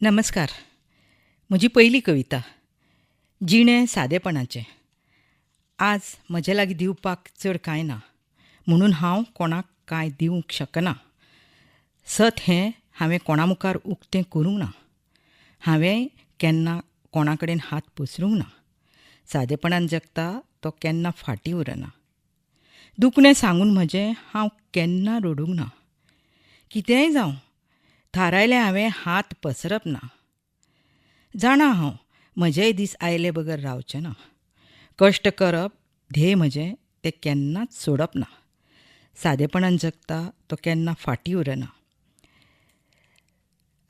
नमस्कार. म्हजी पयली कविता जिणें सादेपणाचें. आज म्हजे लागीं दिवपाक चड कांय ना म्हणून हांव कोणाक कांय दिवंक शकना. सत हें हांवें कोणा मुखार उक्तें करूंक ना. हांवें केन्ना कोणा कडेन हात पसरूंक ना. सादेपणान जगता तो केन्ना फाटीं उरना. दुखणें सांगून म्हजें हांव केन्ना रडूंक ना. कितेंय जावं, थारायलें हांवें हात पसरप ना. जाणा हांव म्हजेय दीस आयले बगर रावचे ना. कश्ट करप ध्येय म्हजें तें केन्नाच सोडप ना. सादेपणान जगता तो केन्ना फाटीं उरना.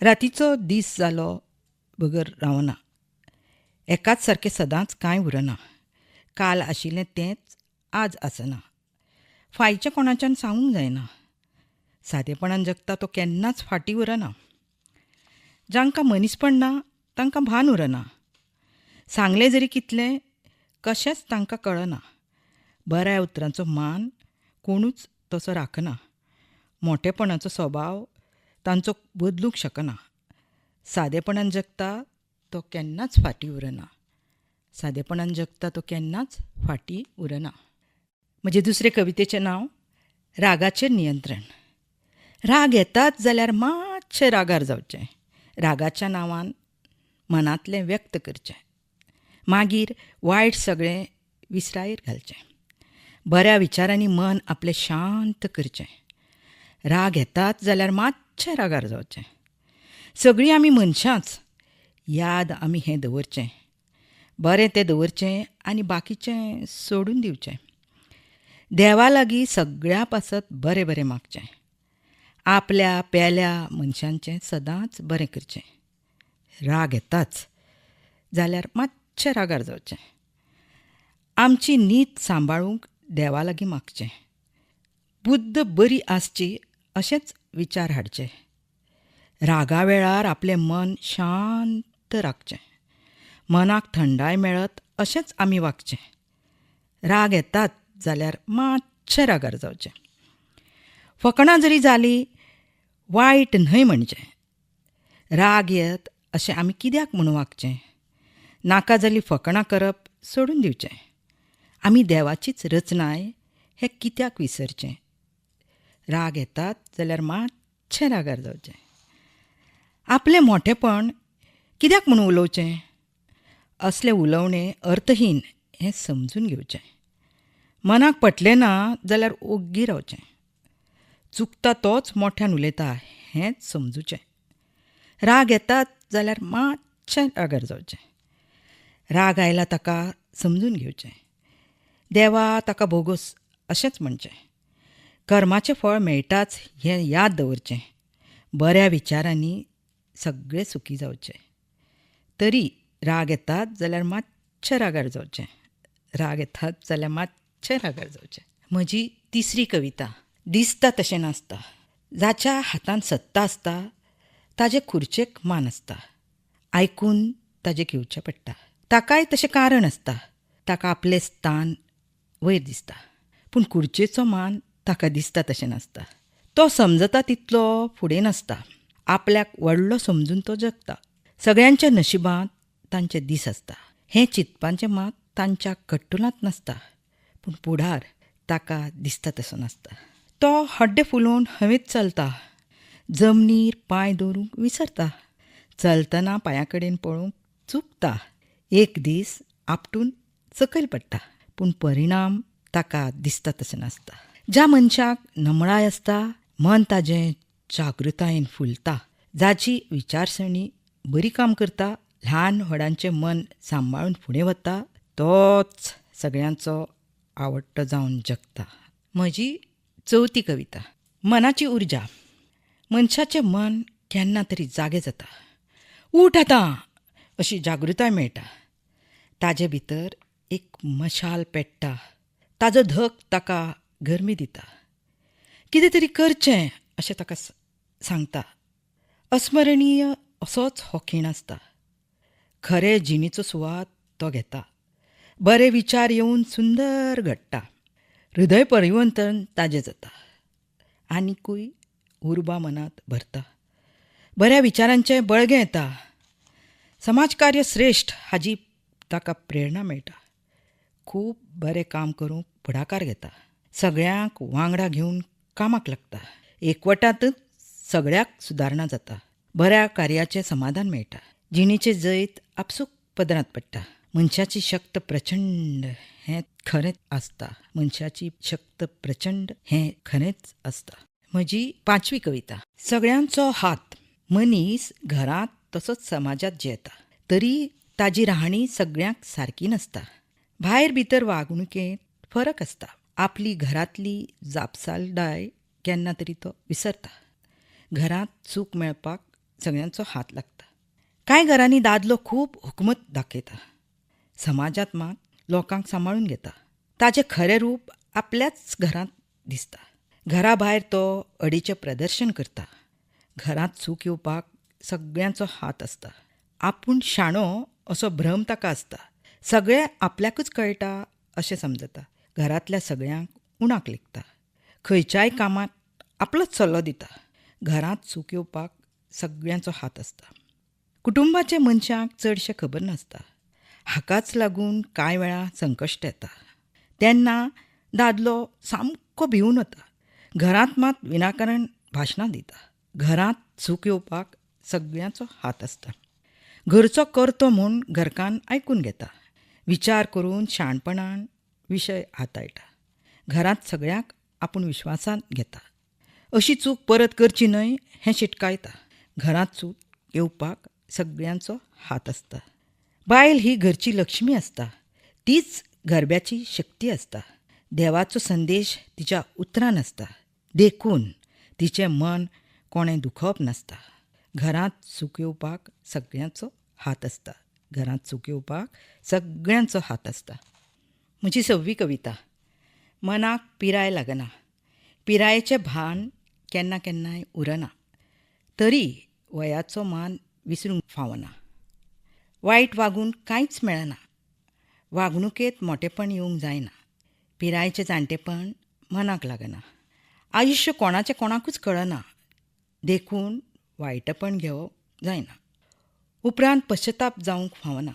रातीचो दीस जालो बगर रावना. एकाच सारकें सदांच कांय उरना. काल आशिल्लें तेंच आज आसना. फायचें कोणाच्यान सांगूंक जायना. सादेपणान जगता तो केन्नाच फाटीं उरना. जांकां मनीसपण ना तांकां भान उरना. सांगलें जरी कितलें कशेंच तांकां कळना. बऱ्या उतरांचो मान कोणूच तसो राखना. मोटेपणाचो स्वभाव तांचो बदलूंक शकना. सादेपणान जगता तो केन्नाच फाटीं उरना. सादेपणान जगता तो केन्नाच फाटीं उरना. म्हजे दुसरे कवितेचें नांव रागाचेर नियंत्रण. राग येताच जाल्यार मातशें रागार जावचें. रागाच्या नांवान मनांतलें व्यक्त करचें. मागीर वायट सगळें विसरायेर घालचें. बऱ्या विचारांनी मन आपलें शांत करचें. राग येताच जाल्यार मातशें रागार जावचें. सगळीं आमी मनशांच, याद आमी हें दवरचें. बरें तें दवरचें आनी बाकीचें सोडून दिवचें. देवा लागीं सगळ्या पासत बरें बरें मागचें. आपल्या पेल्या मनशांचें सदांच बरें करचें. राग येताच जाल्यार मातशें रागार जावचें. आमची नीत सांबाळूंक देवा लागीं मागचें. बुद्द बरी आसची अशेंच विचार हाडचे. रागा वेळार आपलें मन शांत राखचें. मनाक थंडाय मेळत अशेंच आमी वागचें. राग येताच जाल्यार मातशें रागार जावचें. फकणां जरी जालीं वायट न्हय म्हणचें. राग येत अशें आमी कित्याक म्हूण वागचें. नाका जाल्लीं फकणां करप सोडून दिवचें. आमी देवाचीच रचनाय हें कित्याक विसरचें. राग येतात जाल्यार मातशें रागार जावचें. आपलें मोठेपण कित्याक म्हूण उलोवचें. असलें उलोवणें अर्थहीन हें समजून घेवचें. मनाक पटलें ना जाल्यार ओग्गी रावचें. चुकता तोच मोठ्यान उलयता हेंच समजुचें. राग येतात जाल्यार मातशें रागार जावचें. राग आयला ताका समजून घेवचें. देवा ताका भोगोस अशेंच म्हणचें. कर्माचें फळ मेळटाच हें याद दवरचें. बऱ्या विचारांनी सगळें सुखी जावचें. तरी राग येतात जाल्यार मातशें रागार जावचें. राग येतात जाल्यार मातशें रागार जावचें. म्हजी तिसरी कविता दिसता तशें नासता. जाच्या हातान सत्ता आसता ताजे खुर्चेक मान आसता. आयकून ताजें घेवचें पडटा. ताकाय तशें कारण आसता. ताका आपलें स्थान वयर दिसता. पूण खुर्चेचो मान ताका दिसता तशें नासता. तो समजता तितलो फुडें नासता. आपल्याक व्हडलो समजून तो जगता. सगळ्यांच्या नशिबांत तांचे दीस आसता. हें चिंतपाचें मात तांच्या कट्टुलांत नासता. पूण फुडार ताका दिसता तसो नासता. तो हड्डें फुलोवन हवेंत चलता. जमनीर पांय दवरूंक विसरता. चलतना पांयां कडेन पळोवंक चुकता. एक दीस आपटून सकयल पडटा. पूण परिणाम ताका दिसता तशें नासता. ज्या मनशाक नमळाय आसता मन ताजें जागृतायेन फुलता. जाची विचारसरणी बरी काम करता, ल्हान व्हडांचें मन सांबाळून फुडें वता, तोच सगळ्यांचो आवडटो जावन जगता. म्हजी चवथी कविता मनाची उर्जा. मनशाचें मन केन्ना तरी जागें जाता. उठ आतां अशी जागृताय मेळटा. ताजे भितर एक मशाल पेट्टा. ताजो धग ताका गरमी दिता. कितें तरी करचें अशें ताका सांगता. अस्मरणीय असोच हो खीण आसता. खरे जिणेचो सुवाद तो घेता. बरे विचार येवन सुंदर घडटा. हृदय परिवर्तन ताजें जाता. आनिकूय उर्बा मनांत भरता. बऱ्या विचारांचें बळगें येता. समाजकार्य श्रेश्ठ हाजी ताका प्रेरणा मेळटा. खूब बरें काम करूंक फुडाकार घेता. सगळ्यांक वांगडा घेवन कामाक लागता. एकवटांतच सगळ्याक सुदारणा जाता. बऱ्या कार्याचें समाधान मेळटा. जिणेचें जैत आपसूक पदरांत पडटा. मनशाची शक्त प्रचंड हें खरेंच आसता. मनशाची शक्त प्रचंड हें खरेंच आसता. म्हजी पांचवी कविता. सगळ्यांचो हात. मनीस घरांत तसोच समाजांत जियेता तरी ताजी राहणी सगळ्यांक सारकी नासता. भायर भितर वागणुकेंत फरक आसता. आपली घरांतली जापसालदाय केन्ना तरी तो विसरता. घरांत सूख मेळपाक सगळ्यांचो हात लागता. कांय घरांनी दादलो खूब हुकमत दाखयता. समाजांत मात लोकांक सांबाळून घेता. ताचें खरें रूप आपल्याच घरांत दिसता. घरा भायर तो अडेचें प्रदर्शन करता. घरांत सूख येवपाक सगळ्यांचो हात आसता. आपूण शाणो असो भ्रम ताका आसता. सगळें आपल्याकूच कळटा अशें समजता. घरांतल्या सगळ्यांक उणाक लेखता. खंयच्याय कामांत आपलोच सल्लो दिता. घरांत सूख येवपाक सगळ्यांचो हात आसता. कुटुंबाच्या मनशांक चडशें खबर नासता. हाकाच लागून कांय वेळा संकश्ट येता. तेन्ना दादलो सामको भिवन वता. घरांत मात विनाकारण भाशणां दिता. घरांत सूख येवपाक सगळ्यांचो हात आसता. घरचो करतो म्हूण घरकान्न आयकून घेता. विचार करून शाणपणान विशय हाताळटा. घरांत सगळ्यांक आपूण विश्वासांत घेता. अशी चूक परत करची न्हय हें शिटकायता. घरांत सूख येवपाक सगळ्यांचो हात आसता. बायल ही घरची लक्ष्मी आसता. तीच गरब्याची शक्ती आसता. देवाचो संदेश तिच्या उतरान आसता. देखून तिचें मन कोणें दुखोवप नासता. घरांत सूख येवपाक सगळ्यांचो हात आसता. घरांत सूख येवपाक सगळ्यांचो हात आसता. म्हजी सव्वी कविता. मनाक पिराय लागना. पिरायेचें भान केन्ना केन्नाय उरना. तरी वयाचो मान विसरूंक फावना. वायट वागून कांयच मेळना. वागणुकेंत मोटेपण येवंक जायना. पिरायेचें जाणटेपण मनाक लागना. आयुश्य कोणाचें कोणाकूच कळना. देखून वायटपण घेवप जायना. उपरांत पश्चताप जावंक फावना.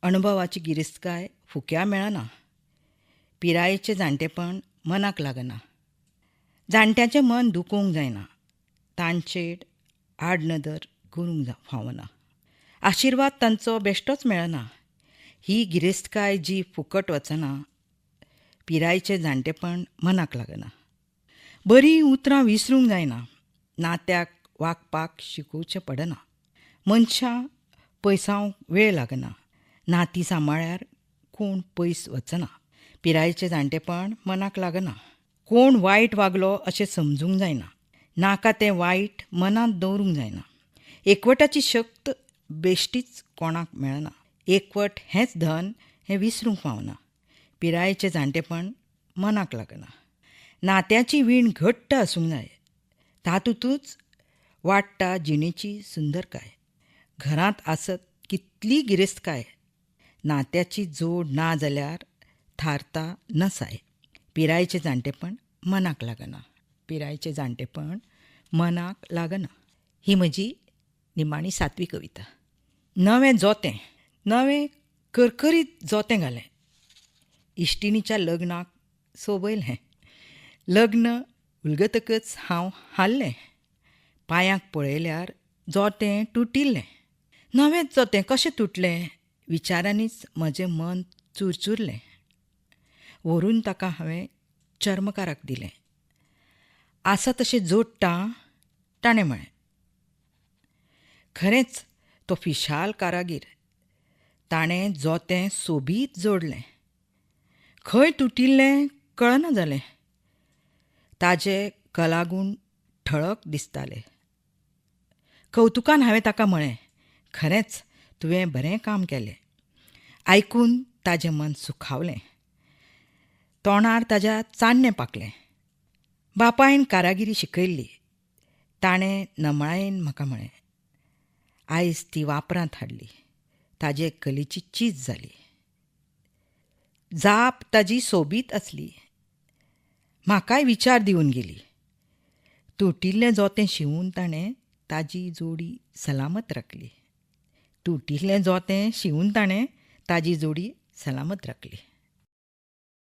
अणभवाची गिरेस्तकाय फुक्या मेळना. पिरायेचें जाणटेपण मनाक लागना. जाणट्याचें मन दुखोवंक जायना. तांचेर आडनदर करूंक फावना. आशिर्वाद तांचो बेश्टोच मेळना. ही गिरेस्तकाय जी फुकट वचना. पिरायेचें जाणटेपण मनाक लागना. बरीं उतरां विसरूंक जायना. नात्याक वागपाक शिकोवचें पडना. मनशां पयसावंक वेळ लागना. नातीं सांबाळ्यार कोण पयस वचना. पिरायेचें जाणटेपण मनाक लागना. कोण वायट वागलो अशें समजूंक जायना. नाका तें वायट मनांत दवरूंक जायना. एकवटाची शक्त बेश्टीच कोणाक मेळना. एकवट हेंच धन हें विसरूंक फावना. पिरायेचें जाणटेपण मनाक लागना. नात्याची वीण घट्ट आसूंक जाय. तातूंतच वाडटा जिणेची सुंदरकाय. घरांत आसत कितली गिरेस्तकाय. नात्याची जोड ना जाल्यार थारता नसाय. पिरायेचें जाणटेपण मनाक लागना. पिरायेचें जाणटेपण मनाक लागना. ही म्हजी निमाणी सातवी कविता. नवें जोतें. नवें करकरीत जोतें घालें. इश्टिणीच्या लग्नाक सोबयलें. लग्न उलगतकच हांव हाल्लें. पांयांक पळयल्यार जोतें तुटिल्लें. नवेंच जोतें कशें तुटलें? विचारांनीच म्हजें मन चुरचुरलें. व्हरून ताका हांवें चर्मकाराक दिलें. आसा तशें जोडटा ताणें म्हळें. खरेंच तो फिशाल कारागीर. ताणें जोतें सोबीत जोडलें. खंय तुटिल्लें कळना जालें. ताजे कलागूण ठळक दिसताले. कवतुकान हांवें ताका म्हळें, खरेंच तुवें बरें काम केलें. आयकून ताजें मन सुखावलें. तोंडार ताज्या चान्नें पाकलें. बापायन कारागिरी शिकयल्ली. ताणें नमळायेन म्हाका म्हळें. आयज ती वापरांत हाडली. ताजे कलेची चीज जाली. जाप ताजी सोबीत आसली. म्हाकाय विचार दिवन गेली. तुटिल्लें जोतें शिंवून ताणें ताजी जोडी सलामत राखली. तुटिल्लें जोतें शिंवून ताणें ताजी जोडी सलामत राखली.